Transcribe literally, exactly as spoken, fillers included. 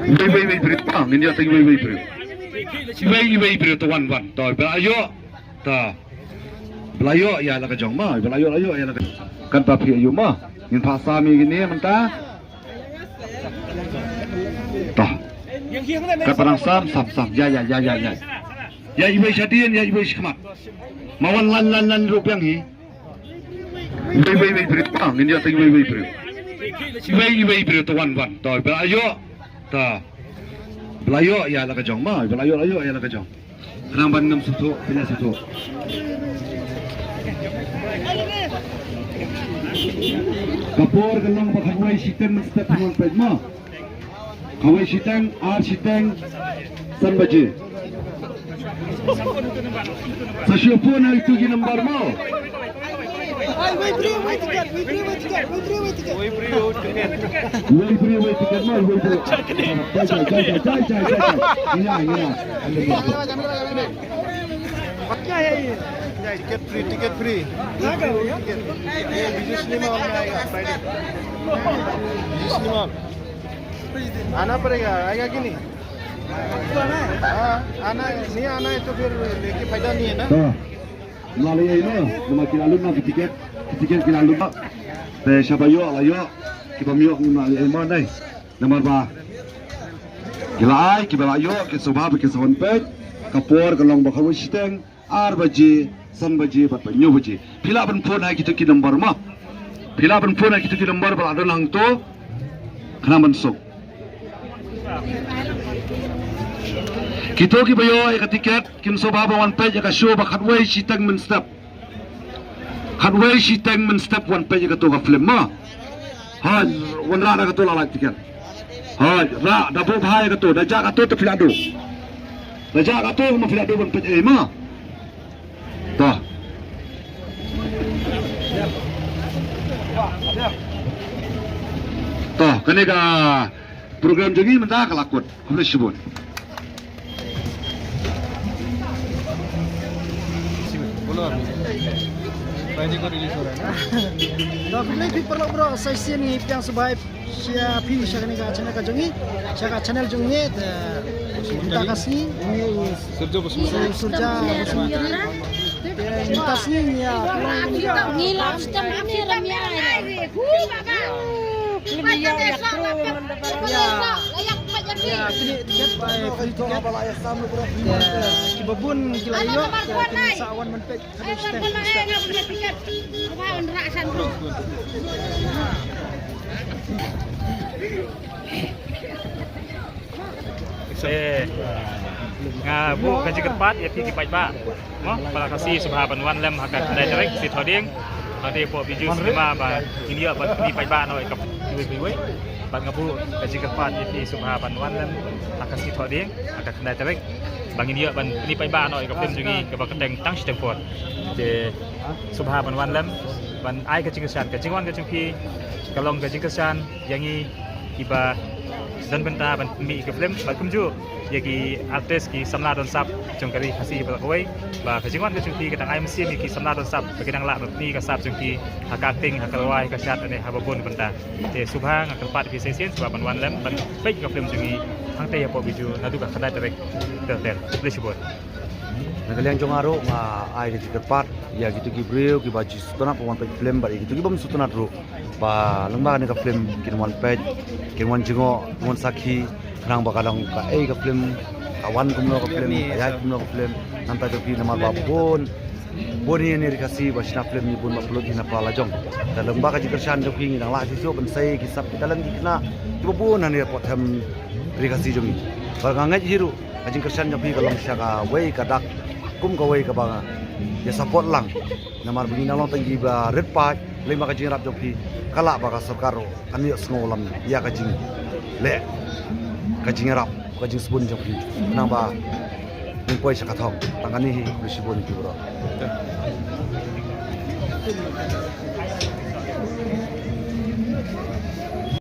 Wei wei wei briew, ah, ngin ïa teng wei wei briew. Wei wei briew to wan wan. To ba ïoh. To. Ba la ïoh ïa la ka jong ma, ba la ïoh la ïoh ïa la ka. Kan ba phi ïoh ma. Ngin phah sam ïa kine mynta. To. Kan ba nang sam sam sam. Ïa ïa ïa ïa ïa. Ïa iwei shadien, ïa iwei shikmat. Ma wan lan lan lan ruh biang hi. Wei wei wei briew, ah, ngin ïa teng wei wei briew. Wei wei briew to wan wan. To ba la ïoh. To. Ba la ïoh ïa la ka jong ma, ba la ïoh la ïoh ïa la ka jong. Khnang ban ngam suthu, pynïa suthu. Ka por ka long ba khatwei shiteng mynstep pynwan peit ma. Kawei shiteng, ar shiteng, san baje. Sa shu phone ha itu ki number mo. Wei briew wei tiket, wei briew wei tiket, wei briew wei tiket. Wei briew wei tiket mo, wei briew. Jai, jai, jai, jai, jai, jai. Ina, ina. Ticket free, ticket free. Ticket. Ye, Bijou Cinema hall mein aayega, Friday. Bijou Cinema hall. आना पड़ेगा, आएगा कि नहीं? हाँ, आना है, नहीं आना है तो फिर लेके फायदा नहीं है ना। To. Ym lah leh ei mo, namar ki la lut noh ki tiket, ki tiket ki la lut noh. Te shaba ïoh la ïoh, kiba ym ïoh ngim lah leh ei mo dei. Namar ba ki la ai, kiba la ïoh, ki sngewbha ba kin sa wan peit. Ka por ka long ba khatwei shiteng, ar baje, san baje, bad ba hynñiew baje. Phi lah ban phone ha kito ki number mo. Phi lah ban phone ha kito ki number ba la don hangto. Khnang ban suk. Kito kiba ïoh ïa ka tiket, kin sngewbha ban wan peit ïa ka show ba khatwei shiteng mynstep. Khatwei shiteng mynstep wan peit ïa kato ka film mo. Hooid, wanrah da kato la lait tiket. Hooid, rah, da buh bha ïa kato, da jah kato te phi la duh. Da jah kato ma phi la duh ban peit ei mo. To. To, kane ka program jong ngi mynta ka la kut. Khublei shibun. बोलो अभी। फ्राइडे को रिलीज हो रहा है ना? To khublei phi paralok baroh, sa shisien ngi pdiang sngewbha ïa phi sha kane ka channel ka jong ngi, sha ka channel jong ngi, te mynta ka sngi ngi Surja Basumatary. Surja Basumatary. Te mynta sngi ngi ïa, ngi la stem ne ram ïa. Ïa, ïa, kine tiket ba free tiket. Te kiba bun ki la ïoh, te kin sa wan ban peit. Eh, nga buh ka jingkyrpad ïa phi ki paidbah. Mo, para Khasi sngewbha ban wan lem ha ka khyndai tarik Khasi Thohdieng. Hangtei hapoh Bijou Cinema ba ngin ïoh ban pyni paidbah noh ïa ka iwei pa iwei. Bad nga buh ka jingkyrpad ïa phi sngewbha ban wan lem ha ka Khasi Thohdieng ha ka khyndai tarik. Ba ngin ïoh ban pyni paidbah noh ïa ka film jong ngi kaba kyrteng Tang Shiteng Por. Te sngewbha ban wan lem, ban ai ka jingkyrshan, ka jingwan ka jong phi ka long ka jingkyrshan ïa ngi kiba don bynta ban pynmih ïa ka film, bad kumjuh ïa ki artist, ki samla don sap jong ka ri Khasi baroh kawei. Ba ka jingwan ka jong phi ka dang ai mynsiem ïa ki samla don sap ba ki dang lah ban pyni ka sap jong ki ha ka acting, ha ka rwai, ha ka shad, ne ha ba bun bynta. Te sngewbha nga kyrpad ïa phi sa shisien sngewbha ban wan lem ban peit ïa ka film jong ngi hangtei hapoh Bijou naduh ka khyndai tarik ter ter. Khublei shibun. Na ka liang jong nga ruh nga ai ka jingkyrpad ïa kito ki briew kiba ju sngewtynnat ban wan peit film bad ïa kito ki bym sngewtynnat ruh ba lyngba kane ka film kin wan peit, kin wan jngoh, kin wan sakhi, khnang ba ka dang kaei ka film, ka wan kumno ka film, ka ïaid kumno ka film. Nangta jong phi namar ba bun, bun hi ne ri Khasi ba shna film, ngi bun ba pynlut hi na pla la jong. Te lyngba ka jingkyrshan jong phi ngi dang lah shisha ban sei ki sap ki talent ki khynnah kiba bun hangne hapoh them ri Khasi jong ngi. Ba nga ngeit hi ruh ka jingkyrshan jong phi ka long sha kawei ka dak kum kawei kaba ïa support lang. Namar ba ngi nang long tang kiba rit paid lyngba ka jingïarap jong phi, ka lah ba ka sorkar ruh kan ïohsngew lam ïa ka jingleh, ka jingïarap, ka jingsbun jong phi. Khnang ba ngin poi sha ka thong. Tang kane hi, khublei shibun ïa phi baroh.